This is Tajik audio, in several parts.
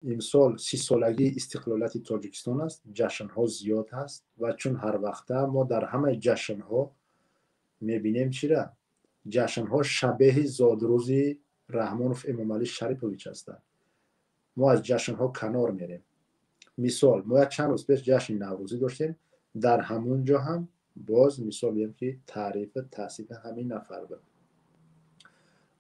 Имсол 30-солагии истиқлолияти Тоҷикистон аст, ҷашнҳо зиёд ҳаст ва чун ҳар вақта мо дар ҳамаи ҷашнҳо мебинем чира? Ҷашнҳо шабеҳи зодрӯзи Раҳмонов Эмомалӣ Шарипович ҳастанд. Мо аз ҷашнҳо канор мерем. Мисол, мо як чанд рӯз пеш ҷашни Наврӯзӣ доштем, дар ҳамун ҷо ҳам боз мисол бигем, ки таърифу таҳсини ҳамин нафар буд.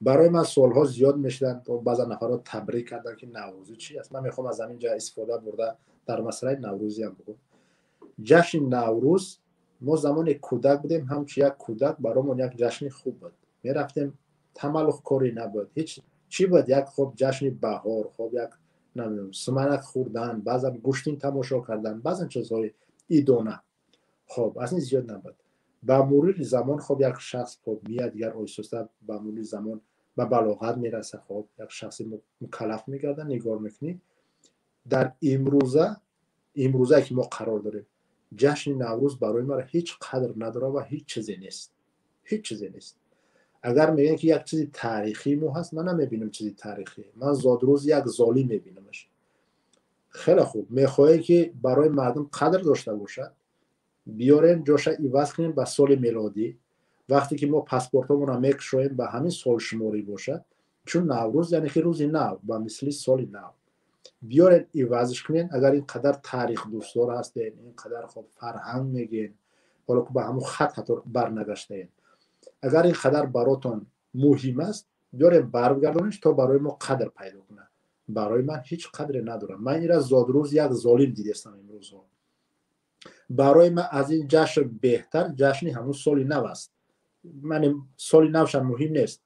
Барои ман суолҳо зиёд мешуданд, баъзан нафарҳо табрик карданд, ки Наврӯзӣ чи аст. Ман мехоҳам аз ҳамин ҷо истифода бурда дар масъалаи Наврӯзӣ ҳам бигӯм. Ҷашни Наврӯз мо замоне кӯдак будем, ҳамчун як кӯдак баромон як ҷашни хуб буд. Мерафтем, тамаллуқкорӣ набуд, ҳеҷ чӣ буд, як хоб ҷашни баҳор, хоб як намедонам суманак хӯрдан, баъзан гӯштин тамошо кардан, баъзан чизҳои идона. Хоб аз ин зиёд набуд. Ба мурури замон хоб як шахс хоб меяд, дигар оҳиста ба мурури замон ба балоғат мераса, хоб як шахси мукаллаф мегардад, нигоҳ мекунӣ. Дар имрӯза ки мо қарор дорем, ҷашни Наврӯз барои маро ҳеҷ қадр надорад ва ҳеҷ чизе нест. Ҳеҷ чизе нест. Агар мегӯянд, ки як чизи таърихии мо ҳаст, ман намебинам чизи таърихӣ. Ман зодрӯзи як золим мебинамаш. Хеле хуб, мехоҳем, ки барои мардум қадр дошта бошад, биёрем ҷоша иваз кунем ба соли мелодӣ. Вақте ки мо паспортҳомонро мекушоем, ба ҳамин солшуморӣ бошад, чун Наврӯз яъне ки рӯзи нав, ба мисли соли нав. Биёрем ивазш кунем, агар ин қадар тарихдӯстдор ҳастем, ин қадар хоб фарҳанг мегӯем, ҳоло ки ба ҳамун хат ҳатто барнагаштаем. Агар ин қадар баротон муҳим аст, биёрем баргардониш, то барои мо қадр пайдо кунад. Барои ман ҳеҷ қадре надорам. Ман инра зодрӯзи як золим дидестам имрӯзҳо. Барои ман аз ин ҷашн беҳтар ҷашни ҳамун соли нав аст. Ман соли навшам муҳим нест.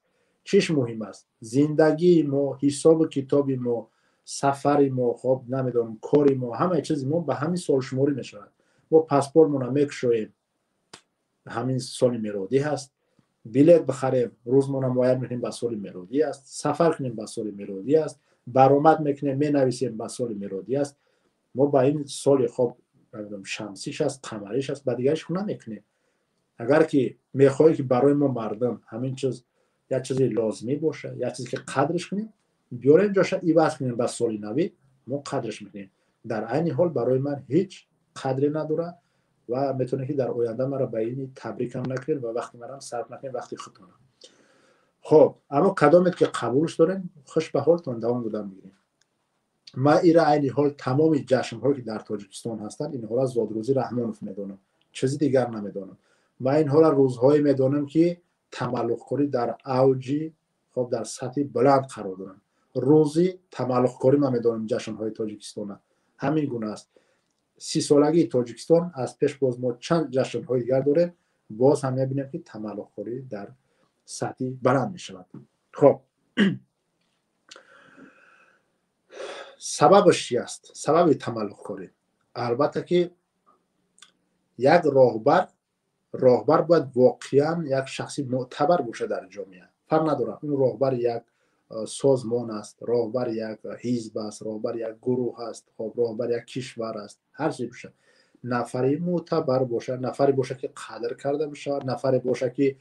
Чиш муҳим аст? Зиндагии мо, ҳисобу китоби мо, сафари мо, хоб намедонам, кори мо, ҳамаи чизи мо ба ҳамин солшуморӣ мешавад. Мо паспортмонро мекушоем, ҳамин соли мелодӣ ҳаст. Билет бихарем, рӯзмонро муайян мекунем, ба соли мелодӣ аст. Сафар кунем, ба соли мелодӣ аст. Баромад мекунем, менависем, ба соли мелодӣ аст. Мо ба ин соли хоб намедонам шамсиш аст, қамариш аст, ба дигариш намекунем. Агар ки мехоҳӣ, ки барои мо мардум ҳамин чиз як чизи лозимӣ бошад, як чизе ки қадрш кунем, биёрем ҷоша иваз кунем ба соли навӣ, мо қадрш мекунем. Дар айни ҳол барои ман ҳеҷ қадре надорад ва метавонед, ки дар оянда маро ба ини табрикам накунед ва вақти марам сарф накунед, вақти худтонам. Хоб, аммо кадомед ки қабулш дорем, хуш ба ҳолтон, давом додан мегирем. Ман ира айни ҳол тамоми ҷашнҳое ки дар Тоҷикистон ҳастанд, инҳоро зодрӯзи Раҳмонов медонам, чизи дигар намедонам. Ман инҳоро рӯзҳое медонам, ки тамаллуқкорӣ дар авҷи хоб дар сатҳи баланд қарор доранд. Рӯзи тамаллуқкорӣ ман медонам ҷашнҳои Тоҷикистона ҳамин гуна аст. 30-солагии Тоҷикистон аз пеш боз мо чанд ҷашнҳои дигар дорем, боз ҳам мебинем, ки тамаллуқкорӣ дар сатҳи баланд мешавад. Хоб, сабабаш чи аст? Сабаби тамаллуқкорӣ албатта ки як роҳбар бояд воқеан як шахси мӯътабар бошад дар ҷомеа. Фарқ надорад, он роҳбар як созмон аст, роҳбар як ҳизб аст, роҳбар як гурӯҳ аст, хоб роҳбар як кишвар аст, ҳар чизе бошад, нафари мӯътабар бошад, нафаре бошад, ки қадр карда бишавад, нафаре бошад, ки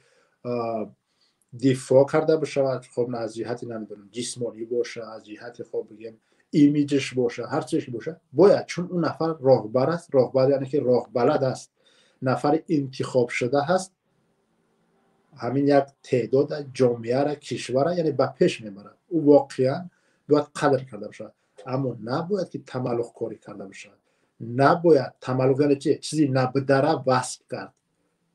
дифоъ карда бишавад, хоб аз ҷиҳати намедонам ҷисмонӣ бошад, аз ҷиҳати хоб бигем имиҷш бошад, ҳар чизе ки бошад, бояд, чун он нафар роҳбар аст. Роҳбар яъне ки роҳбалад аст, нафари интихобшуда ҳаст, ҳамин як теъдода ҷомеара, кишвара яъне ба пеш мебарад. Ӯ воқеан бояд қадр карда бошад, аммо набояд ки тамаллуқкорӣ карда бошад. Набояд тамаллуқ яъне чи? Чизи набудара васф кард.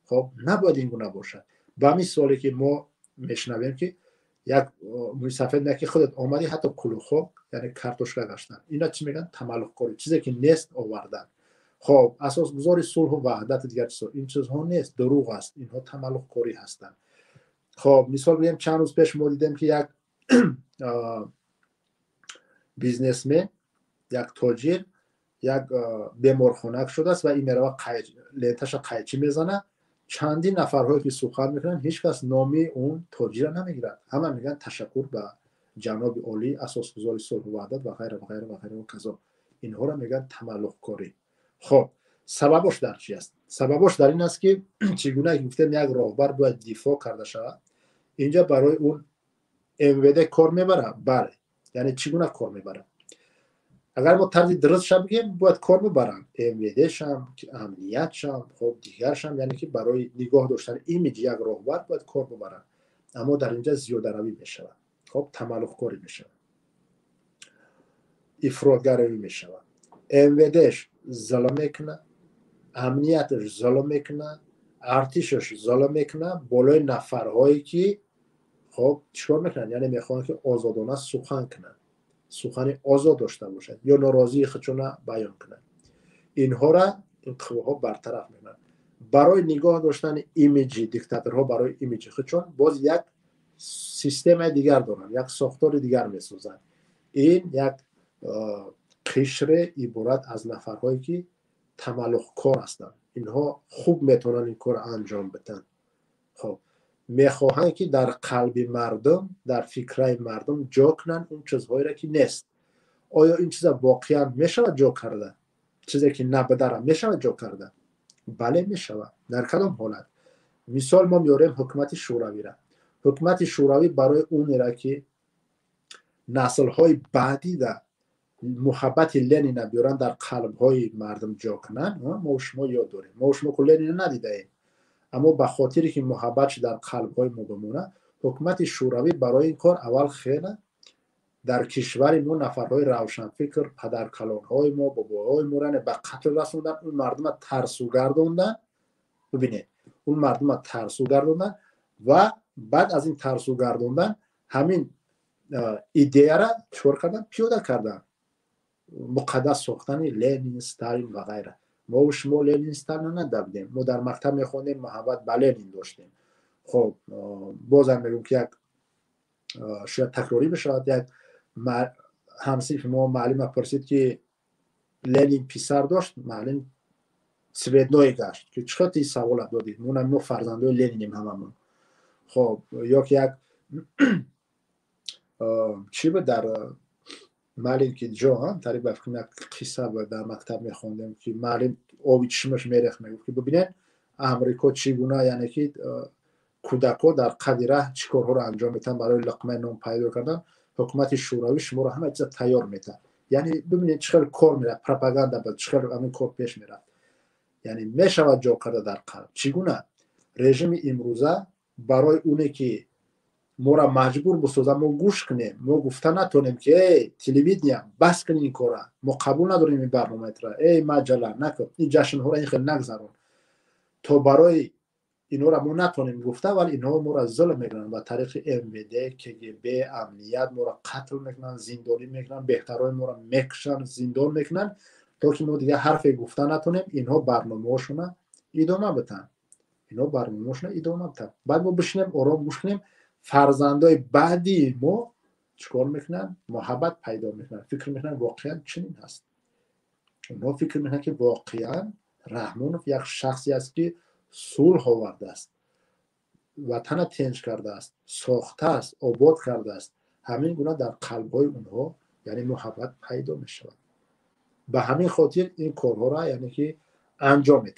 Хоб, набояд ин гуна бошад. Ба мисоле ки мо мешунавем, ки як мӯйсафед мегӯяд, ки худат омадӣ, ҳатто кулухо яъне картошка гаштан. Ина чӣ мегӯянд? Тамаллуқкорӣ, чизе ки нест овардан. Хоб, асосгузори сулҳу ваҳдати дигар чизҳо, ин чизҳо нест, дурӯғ аст, инҳо тамаллуқкорӣ ҳастанд. Хоб, мисол бигем, чанд рӯз пеш мо дидем, ки як бизнесмен, як тоҷир як беморхона шудааст ва ин мерава, ленташа қайчӣ мезанад. Чандин нафарҳое ки сухан мекунанд, ҳеҷ кас номи он тоҷира намегирад. Ҳама мегӯянд ташаккур ба ҷаноби олӣ, асосгузори сулҳу ваҳдат ва ғайра ва ғайра ва ғайра ва казо. Инҳоро мегӯянд тамаллуқкорӣ. Хоб, сабабош дар чи аст? Сабабош дар ин аст, ки чӣ гуна гуфтем, як роҳбар бояд дифоъ карда шавад. Инҷа барои он МВД кор мебарад? Бале. Яъне чӣ гуна кор мебарад? Агар мо тарзи дурустша бигем, бояд кор бибаранд МВДшам, амниятшам, хоб, дигаршам, яъне ки барои нигоҳ доштани имиҷи як роҳбар бояд кор бибаранд. Аммо дар инҷа зиёдаравӣ мешавад, хоб, тамаллуқкорӣ мешавад, ифротгаравӣ мешавад. МВДш зулм мекунад, амнияташ зулм мекунад, артишаш зулм мекунад болои нафарҳое ки, хоб, чикор мекунанд? Яъне мехоҳанд, ки озодона сухан кунанд, сухани озод дошта бошад ё норозии худшона баён кунанд. Инҳора ин қувваҳо бартараф мекунанд. Барои нигоҳ доштани имиҷи диктаторҳо, барои имиҷи худшон боз як системаи дигар доранд, як сохтори дигар месозанд. Ин як қишре иборат аз нафарҳое ки тамаллуқкор ҳастанд. Инҳо хуб метавонанд ин корро анҷом бидиҳанд. Хоб, мехоҳанд, ки дар қалби мардум, дар фикраи мардум ҷо кунанд он чизҳоеро, ки нест. Оё ин чиза воқеан мешавад ҷо карда? Чизе ки набудара мешавад ҷо карда? Бале, мешавад. Дар кадом ҳолат? Мисол мо меорем ҳукумати шӯравира. Ҳукумати шӯравӣ барои онера ки наслҳои баъдида муҳаббати Ленина биёранд, дар қалбҳои мардум ҷо кунанд, мо шумо ёд дорем, мо шумо ку Ленина надидаем, аммо ба хотире ки муҳаббатш дар қалбҳои мо бимонад, ҳукумати шӯравӣ барои ин кор аввал хела дар кишвари мо нафарҳои равшанфикр, падаркалонҳои мо, бобоҳои моро ба қатл расонданд, он мардума тарсу гардонданд. Бибинед, он мардума тарсу гардонданд ва баъд аз ин тарсу гардондан ҳамин идеяра чикор карданд? Пиёда карданд: муқаддас сохтани Ленин, Сталин ва ғайра. Мо шумо Ленин, Сталин надабдем, мо дар мактаб мехондем, муҳаббат ба Ленин доштем. Хоб, бозам мегӯм, ки як шояд такрорӣ бишавад. Як ҳамсинфи мо муаллима пурсид, ки Ленин писар дошт? Муаллим цветной гашт, ки чӣ хел ти савола додӣ? Мо фарзандои Ленинем ҳамамон. Хоб, ё ки як чӣ буд, дар Маленький Ҷо тари, ба фикрам, як қисса буд, дар мактаб мехондем, ки муаллим оби чишмаш мерехт, мегуфт, ки бибинед, Амрико чӣ гуна, яъне ки кӯдакҳо дар қади раҳ чӣ корҳоро анҷом метаҳанд барои луқмаи нон пайдо кардан. Ҳукумати шӯравӣ шуморо ҳама чиза тайёр метаҳад. Яъне бибинед, чӣ хел кор меравад, пропаганда буд, чӣ хел ҳамин кор пеш мерафт. Яъне мешавад ҷо карда дар қалб. Чӣ гуна? Режими имрӯза барои оне ки моро маҷбур бисозад, мо гӯш кунем, мо гуфта натонем, ки эй, телевидения, бас кун ин кора, мо қабул надорем ин барномаатра, эй, маҷалла, накун ин ҷашнҳоро, ин хел нагзарон, то барои инҳоро мо натонем гуфта, вале инҳо моро зулм мекунанд ба тариқи МВД, КГБ, амният. Моро қатл мекунанд, зиндонӣ мекунанд, беҳтарҳои моро мекушанд, зиндон мекунанд, то ки мо дигар ҳарфе гуфта натонем. Инҳо барномаҳошона идома битанд, инҳо барномаҳошона идома битанд. Баъд мо бишинем, ором гӯш кунем. Фарзандои баъдии мо чӣ кор мекунанд? Муҳаббат пайдо мекунанд, фикр мекунанд, воқеан чунин ҳаст. Онҳо фикр мекунанд, ки воқеан Раҳмонов як шахсе аст, ки сулҳ овардааст, ватана тинҷ кардааст, сохтааст, обод кардааст. Ҳамин гуна дар қалбҳои онҳо, яъне, муҳаббат пайдо мешавад. Ба ҳамин хотир ин корҳоро, яъне ки, анҷом медиҳад.